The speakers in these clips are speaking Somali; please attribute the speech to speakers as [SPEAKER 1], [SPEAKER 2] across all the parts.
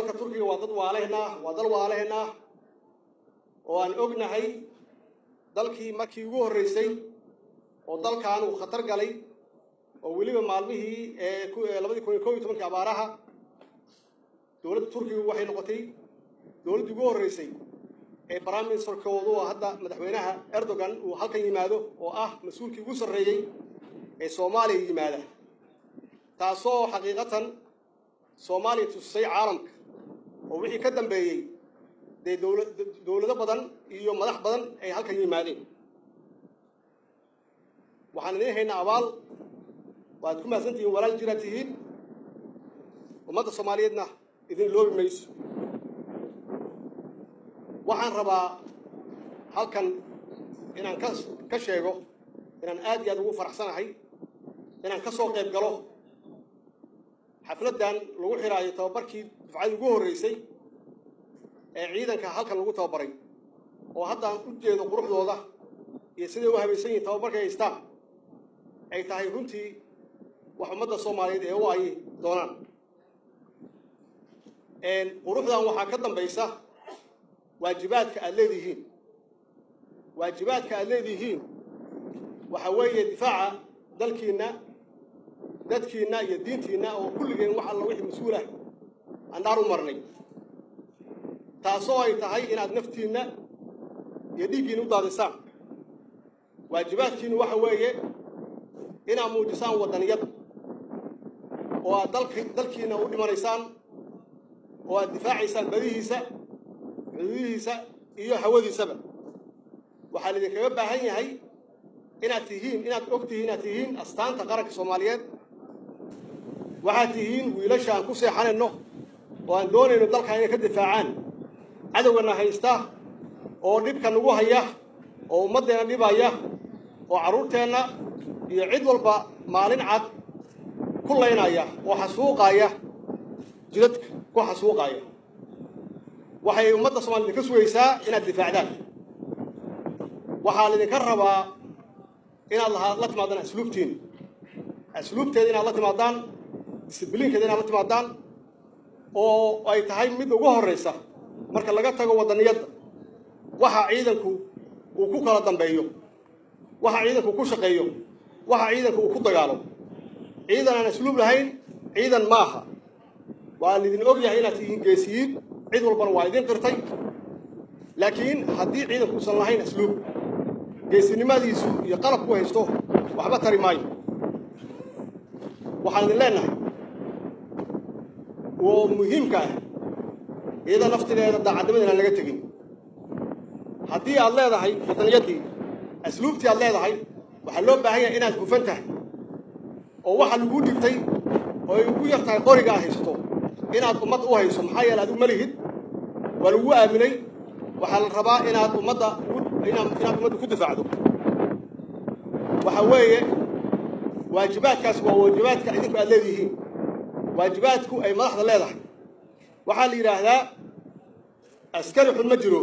[SPEAKER 1] Dalka Turkiga waa dad waalehna ah, waa dal waalehna ah oo aan ognahay dalkii markii ugu horreysay oo dalkan uu khatar galay, oo weliba maalmihii ee 2011-kii abaaraha, dowladda Turkiga waxay noqotay dowladdii ugu horreysay ee prime ministerkoodu oo hadda madaxweynaha Erdogan uu halkan yimaado, oo ah mas-uulkii ugu sarreeyey ee Soomaaliya yimaada, taasoo xaqiiqatan Soomaaliya tusisay caalamka, oo wixii ka dambeeyey dee dowlado badan iyo madax badan ay halkan yimaadeen. Waxaan idiin haynaa abaal, waad ku mahadsantihiin, walaal jiraad tihiin, ummadda Soomaaliyeedna idin loobi mayso. Waxaan rabaa halkan inaan ka sheego inaan aad iyo aad ugu faraxsanahay inaan ka soo qayb galo xafladdan lagu xiraayo tababarkii dufcadii ugu horreysay ee ciidanka halkan lagu tababaray, oo haddaan u jeedo quruxdooda iyo siday u habaysan yihiin tababarkay haystaan ay tahay runtii wax ummadda Soomaaliyeed ee u ay doonaan. Quruxdan waxaa ka dambaysa waajibaadka aad leedihiin. Waajibaadka aad leedihiin waxa weeye difaaca dalkiinna, dadkiinna iyo diintiinna, oo kulligeen wax alla wixii mas-uul ah aan dhaar u marnay, taasoo ay tahay inaad naftiinna iyo dhiiggiinna u daadisaan. Waajibaadkiinnu waxa weeye inaad muujisaan waddaniyad oo aad dalkiinna u dhimanaysaan oo aad difaacaysaan badihiisa, xuduudihiisa iyo hawadiisaba. Waxaa laidinkaga baahan yahay inaad tihiin, inaad og tihiin inaad tihiin astaanta qaranka Soomaaliyeed. Waxaad tihiin wiilasha aan ku seexanayno oo aan doonayno dalka inay ka difaacaan cadowgana haysta oo dhibka nagu haya oo ummaddeenna dhibaya oo carruurteenna iyo cid walba maalin cad ku laynaya oo xasuuqaya, jidadka ku xasuuqaya. Waxay ummadda Somaliyed idinka sugaysaa inaad difaacdaan. Waxaa laydinka rabaa inaad la timaadaan asluubtiin, asluubteeda inaad la timaadaan, disciplinekeeda inaad la timaadaan, oo ay tahay mid ugu horraysa marka laga tago waddaniyadda. Waxa ciidanku uu ku kala dambeeyo, waxa ciidanku ku shaqeeyo, waxa ciidanku uu ku dagaalo. Ciidan aan asluub lahayn ciidan maaha. Waa laydin og yahay inaad tihiin geesiyiin, cid walbana waa idin qirtay, laakiin haddii ciidanku uusan lahayn asluub, geesinimadiisu iyo qalabku haysto waxba tari maayo. Waxaan idin leenahay oo muhiimka ah iyada naftideeda daacadnimada inaan laga tegin. Haddii aad leedahay wadaniyaddii, asluubtii aad leedahay, waxaa loo baahan yahay inaad hufan tahay oo waxa laguu dhigtay oo ay ugu yar tahay qoriga aad haysato inaad ummad u hayso. Maxaa yeele adigu ma lihid, waa lagu aaminay. Waxaa la rabaa inaad ummadda inaad ummadda ku difaacdo. Waxa weeye waajibaadkaas waa waajibaadka idinku aad leedihiin, waajibaadku ay madaxda leedahay. Waxaa la yidhaahdaa askari xun ma jiro,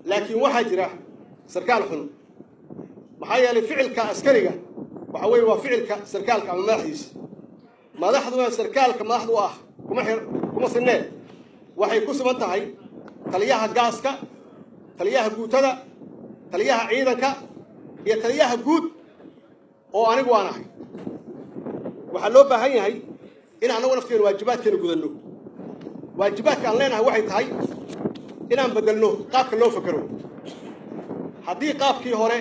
[SPEAKER 1] laakiin waxaa jira sarkaal xun. Maxaa yeelay ficilka askariga waxa weeye waa ficilka sarkaalka ama madaxdiisa. Madaxduna sarkaalka madaxdu ah kuma sinnee, waxay ku siman tahay taliyaha gaaska, taliyaha guutada, taliyaha ciidanka iyo taliyaha guud oo anigu aan ahay. Waxaa loo baahan yahay in annagu nafteenu waajibaadkeena gudanno. Waajibaadka aan leenahay waxay tahay inaan beddelno qaabka loo fakero. Haddii qaabkii hore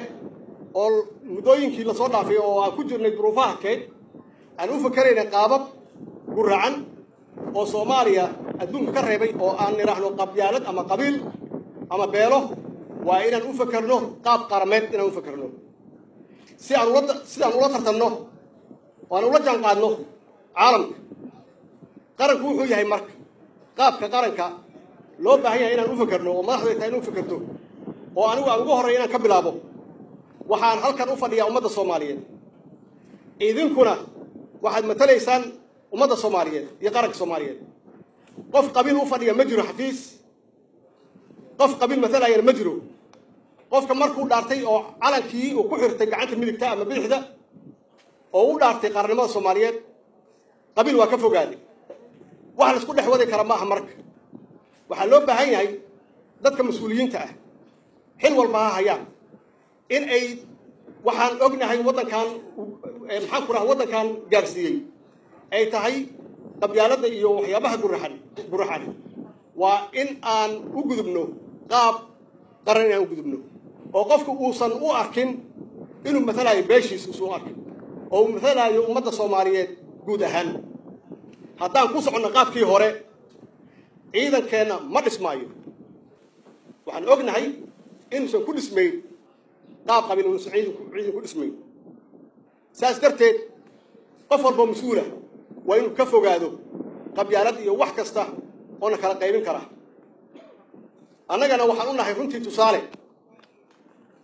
[SPEAKER 1] oo muddooyinkii lasoo dhaafay oo aan ku jirnay duruufaha keed aan u fakeraynay qaabab guracan oo Soomaaliya adduunka ka reebay, oo aan nidhaahno qabyaalad ama qabiil ama beelo, waa inaan u fakerno qaab qarameed, inaan u fakerno si aan ula sidaan ula tartanno oo aan ula jaan qaadno caalamka. Qaranku wuxuu yahay marka qaabka qaranka loo baahan yahay inaan u fakerno oo madaxdu ay tahay in u fakerto, oo anigu aan ugu horreeya inaan ka bilaabo. Waxaan halkan u fadhiyaa ummadda Soomaaliyeed, idinkuna waxaad matalaysaan ummadda Soomaaliyeed iyo qaranka Soomaaliyeed. Qof qabiil u fadhiya ma jiro xafiis, qof qabiil matalayana ma jiro. Qofka markuu dhaartay oo calankii uu ku xirtay gacanta midigta ama bidixda oo u dhaartay qaranimada Soomaaliyeed, qabiil waa ka fogaaday. Wax la isku dhex wadi kara maaha. Marka Waxaa loo baahan yahay dadka mas-uuliyiinta ah xil walba ha hayaan in ay waxaan ognahay waddankan, maxaan ku raha, waddankan gaarsiiyey ay tahay qabyaaladda iyo waxyaabaha guraxan. Waa in aan u gudubno qaab qaran, inaan u gudubno oo qofku uusan u arkin inuu matalayo beeshiis, uusan u arkin oo uu matalayo ummadda Soomaaliyeed guud ahaan. Haddaan ku soconno qaabkii hore, ciidankeenna ma dhismaayo. Waxaan ognahay inuusan ku dhismayn qaab qabin, inuusan ciidan ku dhismayn. Saas darteed qof walba mas-uula waa inuu ka fogaado qabyaalad iyo wax kasta oo na kala qaybin kara. Annagana waxaan u nahay runtii tusaale.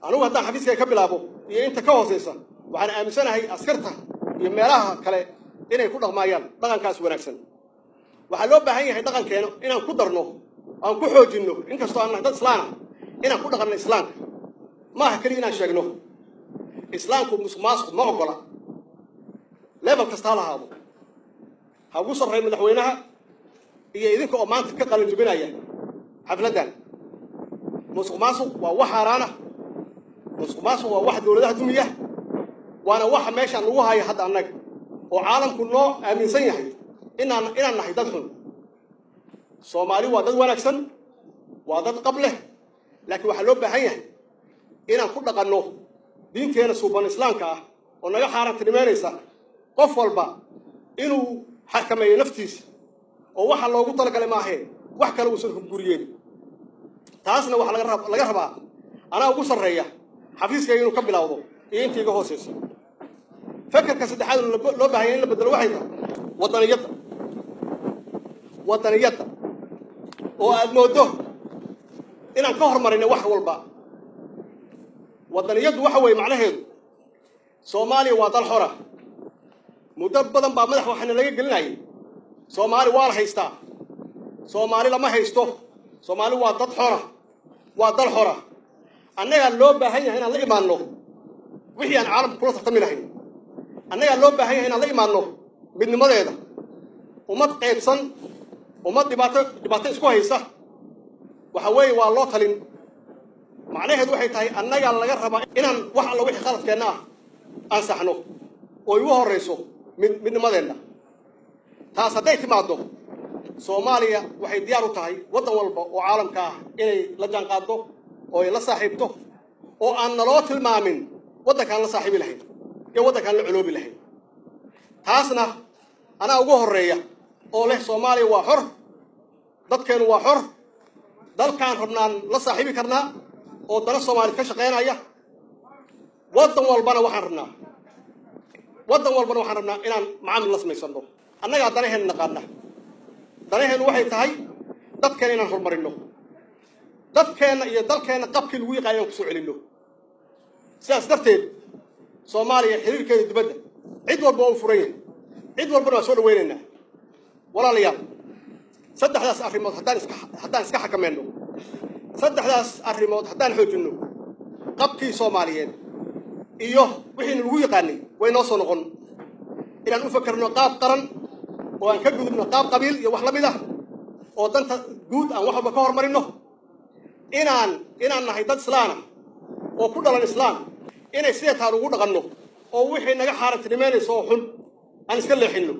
[SPEAKER 1] Anugu haddaan xafiiskayga ka bilaabo iyo inta ka hoosaysa, waxaan aaminsanahay askarta iyo meelaha kale inay ku dhaqmaayaan dhaqankaas wanaagsan. Waxaa loo baahan yahay dhaqankeena inaan ku darno, aan ku xoojinno, inkastoo aan nahay dad islaana, inaan ku dhaqanno islaamka. Maaha keliya inaan sheegno. Islaamku musuq maasuq ma oggola, level kasta ha lahaado, ha ugu sarreey madaxweynaha iyo idinka oo maanta ka qalin jubinaya xafladdan. Musuq maasuq waa wax xaaraana. Musuq maasuq waa wax dowladaha dumiya, waana waxa meeshaan lagu hayo hadda annaga oo caalamku noo aaminsan yahay inaan nahay dad xun. Soomaali waa dad wanaagsan, waa dad qab leh, laakiin waxaa loo baahan yahay inaan ku dhaqanno diinteena suuban islaamka ah oo naga xaaraantinimeynaysa qof walba inuu xakameeyo naftiisa oo waxa loogu talagalay maahee wax kale uusan hunguriyeen. Taasna waxaa laga rabaa anaa ugu sarreeya xafiiskayga inuu ka bilowdo iyo intii iga hooseysa. Fakerka saddexaad loo baahanya in la bedelo waxay tahay waddaniyadda. Waddaniyadda oo aad mooddo inaan ka hormarinay wax walba. Waddaniyaddu waxa weeye macnaheedu Soomaaliya waa dal xora. Muddo badan baa madax waxaana laga gelinayay Soomaali waa la haystaa. Soomaali lama haysto. Soomaali waa dad xora, waa dal xora. Annagaa loo baahan yahay inaan la imaanno wixii aan caalamka kula tartami lahayn. Annagaa loo baahan yahay inaan la imaanno midnimadeeda. Ummad qaybsan, ummad dhibaato isku haysa, waxa weeye waa loo talin. Macnaheedu waxay tahay annagaa laga rabaa inaan wax alla wixii khaladkeenna ah aan saxno, oo igu horrayso midnimadeenna. Taas hadday timaaddo, Soomaaliya waxay diyaar u tahay waddan walba oo caalamka ah inay la jaanqaaddo oo ay la saaxiibto, oo aan naloo tilmaamin waddankaan la saaxiibi lahayn iyo waddankaan la coloobi lahayn. Taasna anaa ugu horreeya oo leh Soomaaliya waa xor, dadkeennu waa xor, dalkaan rabnaan la saaxiibi karnaa oo dana Soomaaliya ka shaqaynaya. Waddan walbana waxaan rabnaa inaan macaamil la samaysano. Annagaa danaheenna naqaana. Danaheennu waxay tahay dadkeena inaan horumarinno, dadkeenna iyo dalkeenna qabkii lagu yaqaana inaan kusoo celinno. Sidaas darteed Soomaaliya xiriirkeeda dibadda cid walba waa u furan yahay, cid walbana waa soo dhawaynaynaa. Walaalayaal, saddexdaas arrimood haddaan iska xakameenno, saddexdaas arrimood haddaan xoojinno, qabkii Soomaaliyeed iyo wixiina lagu yaqaanay way noo soo noqon. Inaan u fakerno qaab qaran oo aan ka gudubno qaab qabiil iyo wax la mid ah, oo danta guud aan wax walba ka hormarinno, inaan nahay dad islaana oo ku dhalan islaam, inay sideetaan ugu dhaqanno oo wixii naga xaarantinimeynayso oo xun aan iska leexinno,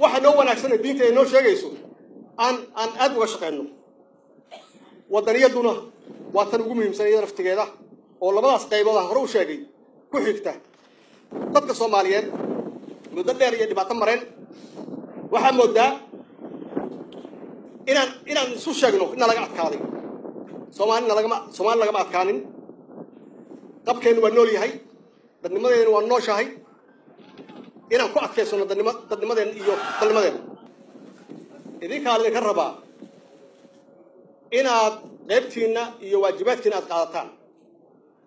[SPEAKER 1] waxa noo wanaagsana diinta ay noo sheegayso aan aad uga shaqayno. Waddaniyaduna waa tan ugu muhiimsan iyada naftigeeda oo labadaas qaybood aan hore u sheegay ku xigta. Dadka Soomaaliyeed muddo dheer iyo dhibaato mareen. Waxaa moodaa inaan isu sheegno inna laga adkaaday. Soomaalina lagama adkaanin. Qabkeennu waa nool yahay, dadnimadeena waa nooshahay. Inaan ku adkaysano dadnimadeenna iyo dalnimadeenna, idinkaa idinka rabaa inaad qaybtiinna iyo waajibaadkiina aad qaadataan,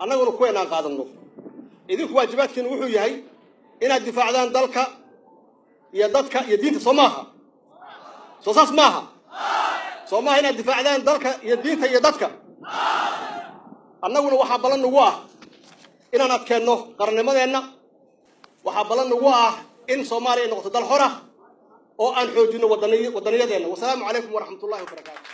[SPEAKER 1] annaguna kuweenna aan qaadanno. Idinku waajibaadkiina wuxuu yahay inaad difaacdaan dalka iyo dadka iyo diinta. Soo maaha? Soo saas maaha? Soo maaha inaad difaacdaan dalka iyo diinta iyo dadka? Annaguna waxaa ballan nagu ah inaan adkeenno qarannimadeenna. Waxaa ballan nagu ah in Soomaaliya ay noqoto dal xor ah oo aan xoojinno waddaniyadeenna. Wasalaamu calaykum waraxmatullahi wabarakaatu.